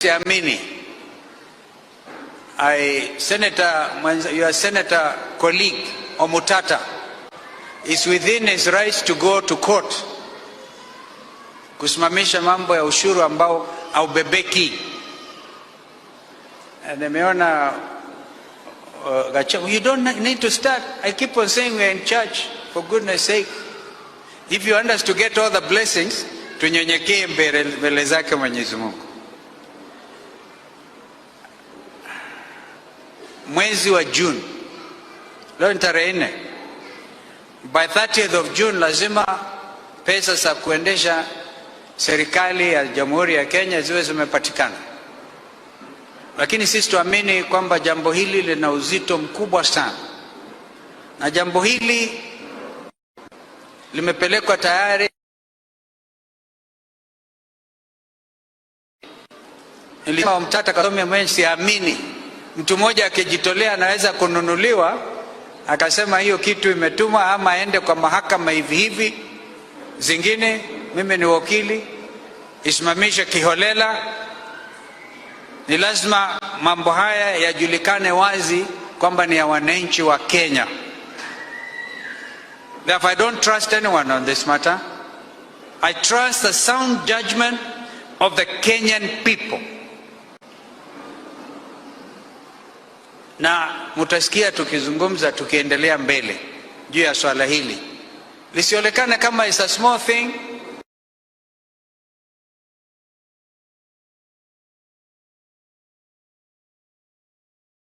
Siamini. I, Senator, your senator colleague Omutata is within his rights to go to court kusimamisha mambo ya ushuru ambao haubebeki. Nimeona you don't need to start. I keep on saying we are in church, for goodness sake. If you want us to get all the blessings, tunyenyekee mbele zake Mwenyezi Mungu. Mwezi wa June, leo ni tarehe 4, by 30th of June lazima pesa za kuendesha serikali ya Jamhuri ya Kenya ziwe zimepatikana. Lakini sisi tuamini kwamba jambo hili lina uzito mkubwa sana, na jambo hili limepelekwa tayari. Nilisema Mtata Kasome mwenyewe siamini mtu mmoja akijitolea anaweza kununuliwa akasema hiyo kitu imetumwa, ama aende kwa mahakama hivi hivi. Zingine mimi ni wakili, isimamishe kiholela. Ni lazima mambo haya yajulikane wazi kwamba ni ya wananchi wa Kenya. Therefore, I don't trust anyone on this matter. I trust the sound judgment of the Kenyan people. Na mutasikia tukizungumza tukiendelea mbele juu ya swala hili lisionekane kama is a small thing.